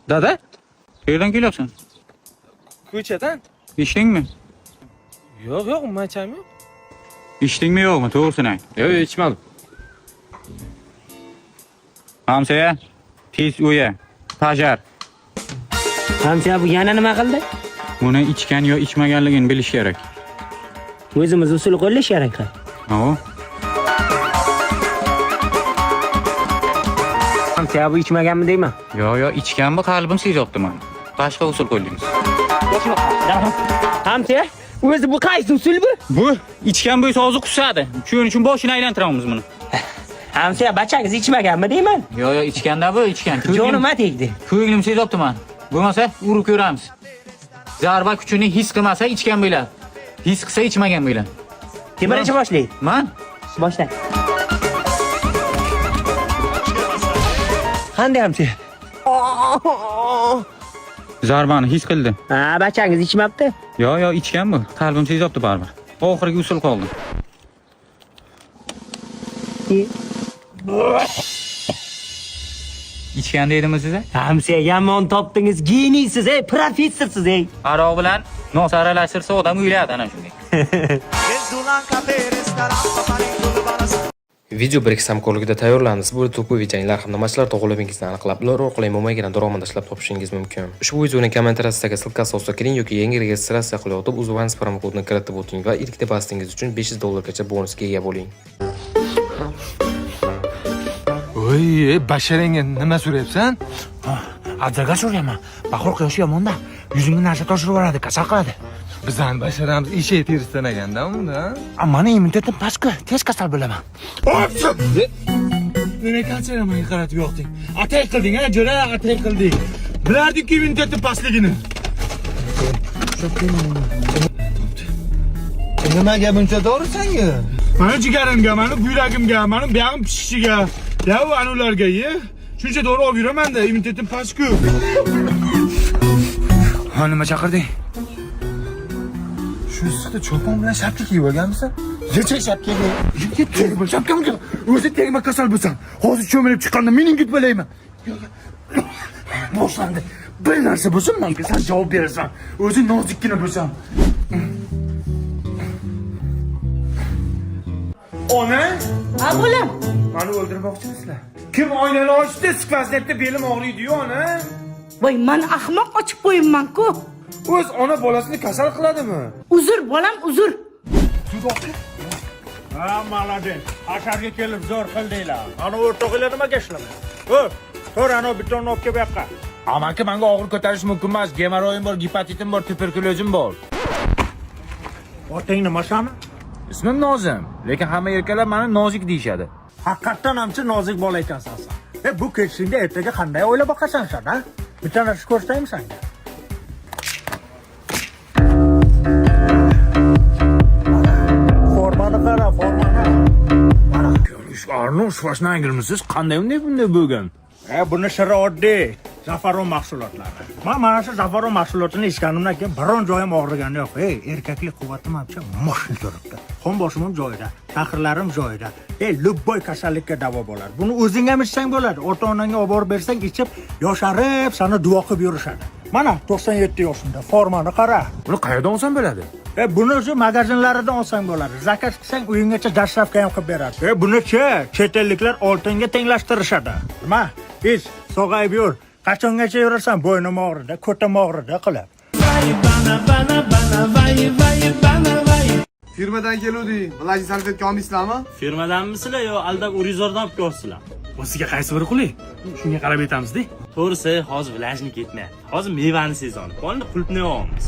Dada, Qayerdan kelyapsan? Ko'chadan. Ichdingmi? Yo'q, yo'q, umuman chayim yo'q. Ichdingmi yo'qmi? To'g'risini ayt. Yo'q, yo'q, ichmadim. Hamsoya, tez uya. Pajar. Hamsoya, bu yana nima qildi? Uni ichgan yo ichmaganligini bilish kerak. O'zimiz usul qo'llash kerak. O, Hamsoya, bu ichmaganmi deyman. Yo'q, yo'q, ichganmi qalbim sezyapti mani. Boshqa usul qo'llaymiz. Hamsoya, o'zi bu qaysi usul bu? Bu ichgan bo'lsa og'zi qusadi. Shuning uchun boshini aylantiramiz buni. Hamsoya, bachangiz ichmaganmi deyman. Yo'q, yo'q, ichganda bu ichgan. Jonima tegdi. Ko'nglim sezyapti mani. Bo'lmasa urib ko'ramiz. Zarba kuchini his qilmasa ichgan bo'ladi. His qilsa ichmagan bo'ladi. Kim birinchi boshlaydi? Man Boshla. Qanday hamsoya? zarbani his qildi. Ha, bachangiz ichmabdi. Yo'q, yo'q, ichgan bu. Qalbim sezyapti baribir. Oxirgi usul qoldi. Ichgan dedimmi size? Hamsoya, yomon topdingiz, geniysiz, ey, professorsiz, ey. Aroq bilan nos aralashtirsa odam o'ladi ana shunday. Video Brix hamkorligida tayyorlandi. Siz bu to'pi janglar hamda matchlarda g'olibingizni aniqlab, ular orqali mo'maygina daromad ishlab topishingiz mumkin. Ushbu videoning kommentariyasidagi ссылка si ostida kiring yoki yangi registratsiya qilayotib Uzvans promokodini kiritib o'ting va ilk depozitingiz uchun 500 dollargacha bonusga ega bo'ling. Oy, basharangga nima so'rayapsan? Adzaga so'rayapman. Bahor quyoshi yomonda. Yuzingga narsa toshirib yuboradi, kasal qiladi. Bizani basharamiz eshak terisidan ekanda unda. A, mani immunitetim pastku, tez kasal bo'laman. Nima qancha menga qaratib yoqding? Atay qilding, ha, jo'ra, atay qilding. Bilardik-ku immunitetim pastligini. Nimaga buncha dori sanga? Mani jigarimga, mani buyragimga, mani buyog'im pishishiga, ya anularga ye. Shuncha dori olib yuraman-da, immunitetim pastku. Ha, nima chaqirding? Shu issiqda cho'pon bilan shapka kiyib olganmisan? Yechak shapkangni. Tegma shapkamga. O'zi tegma kasal bo'lsam. Hozir cho'milib chiqqanda meningit bo'layman. Boshlandi. Bir narsa bo'lsin, menga san javob berasan. O'zi nozikkina bo'lsam. Ona? Ha, bo'lam. Mani o'ldirmoqchimisizlar? Kim oynani ochdi? Skvoznetda belim og'riydi-yu, ona. Voy, man ahmoq ochib qo'yibman-ku. O'z ona bolasini kasal qiladimi? Uzr, bolam, uzr. Ha, молодец. Asharga kelib zo'r qildinglar. Ana o'rtog'inglar nimaga ishlamaydi? O, to'r ana bitonni olib kel bu yoqqa. Amaki, menga og'ir ko'tarish mumkin emas. Gemoroyim bor, gepatitim bor, tuberkulozim bor. Oting nima sani? Ismim Nozim, lekin hamma erkaklar meni Nozik deyishadi. Haqiqatdan hamchi nozik bola ekansan sen. E, bu ketishingda ertaga qanday o'ylab boqasan sen, ha? Bitta narsa ko'rsataymi senga? Formani qara, formani. Mana. Arnold Shvarseneggermisiz? Qanday unday bunday bo'lgan? E, buni siri oddiy. Zafaron mahsulotlari. Man mana shu Zafaron mahsulotini ichganimdan keyin biron joyim og'rigani yo'q. Ey, erkaklik quvvatim hamcha moshni turibdi. Qon bosimim joyida, sahrlarim joyida. Ey, любой kasallikka davo bo'ladi. Buni o'zing ham ichsang bo'ladi. Ota-onangga olib borib bersang, ichib, yosharib, sani duo qilib yurishadi. Mana 97 yoshimda formani qara. Buni qayerdan olsam bo'ladi? E, buni o'zi magazinlaridan olsang bo'ladi. Zakaz qilsang uyinggacha доставка ham qilib beradi. E, buni-chi, chet elliklar oltinga tenglashtirishadi. Nima? Ich, sog'ayib yur. Qachongacha yurasan bo'ynim og'ridi, ko'tim og'ridi qilib. Firmadan keluvdik. Vlajni salfetka olmaysizlarmi? Firmadanmisizlar yo aldab urizordan olib kelyapsizlar? O'ziga qaysi biri qulay? Shunga qarab aytamiz-da. To'g'risi, hozir vlajni ketmayapti. Hozir mevani sezoni. Qoldi qulupnay olamiz.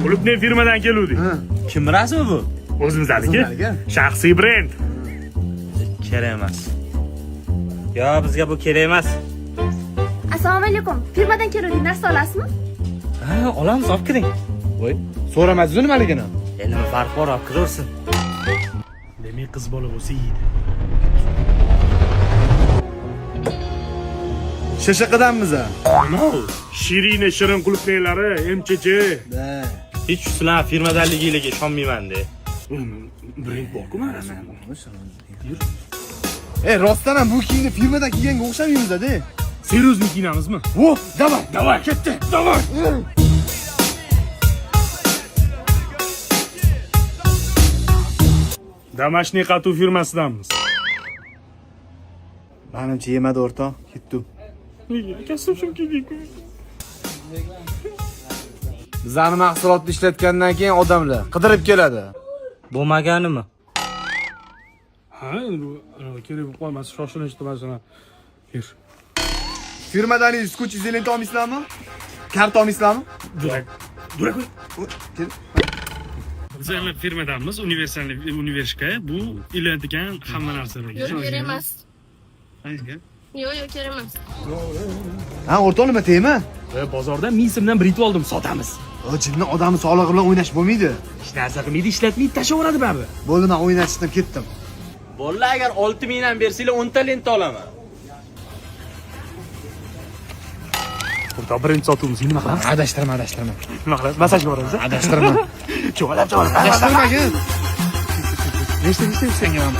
Qulupnay firmadan keluvdik. Kim rasmi bu? O'zimizniki. Shaxsiy brend. Kerak emas. Yo, bizga bu kerak emas. Assalomu alaykum. Firmadan keluvdik, narsa olasizmi? Ha, olamiz, olib kiring. Voy, so'ramadingiz nimaligini? E, nima farqi bor, olib kiraversin. Demak, qiz bola bo'lsa yeydi. ShShQdanmiz. Nima u? Shirina shirin qulupnaylari, MCC. Hech sizlar firmadanligiga ishonmayman-da. Brend bor-ku mana. E, rostdan ham bu kiyimni firmadan kiyganga o'xshamaymiz-da. Серьезный kiyinamizmi? Во, давай. Давай, ketdi. Давай. Домашний qatuv firmasidanmiz. Menimcha yemadi, o'rtoq, ketdi. Nega? Kostyum shim kiydik. Bizani mahsulotni ishlatgandan keyin odamlar qidirib keladi. Bo'lmaganimi? Ha, endi bu anaqa kerak bo'lib qolmasa, shoshilinchda masalan. Yur. Firmadan скотч, изолента olmaysizlarmi? Karta olmaysizlarmi? Дурак. Дурак. Kel. Bizlar firmadanmiz, универсальный универшка. Bu ilinadigan hamma narsalar. Yo'q, kerak emas. Yo'q, yo'q, kerak emas. Ha, o'rtoq, nima tegma? Bozordan 1000 so'mdan britva oldim, sotamiz. O, jinni odamni sog'lig'i bilan o'ynash bo'lmaydi. Hech narsa qilmaydi, ishlatmaydi, tashlaveradi baribir. Bo'ldi, men o'yindan chiqdim, ketdim. Bolalar, agar 6000 ham bersanglar, 10 ta lenta olaman. O'rtoq, birinchi sotuvimiz nima qilamiz? Adashtirma, adashtirma. Nima qilamiz? Massajga boramiz. Adashtirma. Cho'g'alab, cho'g'alab. Adashtirmagin. Nechta, nechta senga ham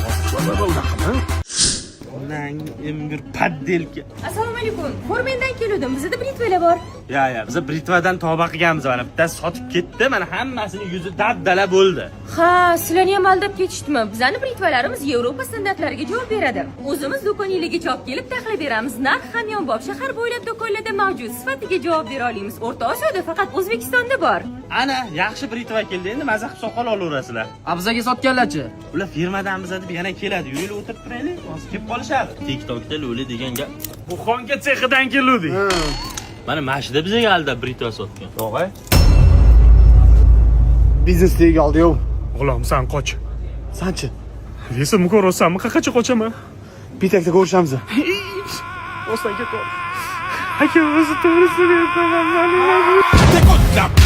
Onang emgir подделка. Assalomu alaykum. Formendan keluvdim. Bizda britvalar bor. Ya, ya, biz britvadan tavba qilganmiz, mana bittasi sotib ketdi, mana hammasini yuzi dabdala bo'ldi. Ha, sizlarni ham aldab ketishdimi? Bizani britvalarimiz Yevropa standartlariga javob beradi. O'zimiz do'koningizga olib kelib taxlab beramiz. Narx hamyonbop, shahar bo'ylab do'konlarda mavjud. Sifatiga javob bera olamiz. O'rta Osiyoda faqat O'zbekistonda bor. Ana, yaxshi britva keldi, endi maza qilib soqol olaverasizlar. A bizaga sotganlarchi? Ular firmadan deb yana keladi. Yuringlar, o'tirib turaylik, hozir kelib qolishadi. TikTokda lo'li degan gap. Буханка sexidan keluvdik. Mana shida bizga aldab britva sotgan. Tog'a. Biznes tegi oldi, yo'q. G'ulom, san qoch. Sanchi? Esimni ko'ryapsanmi? Qayergacha qochaman? Pitakda ko'rishamiz. Oston ketib. Aka, o'zi to'g'risini aytaman, man.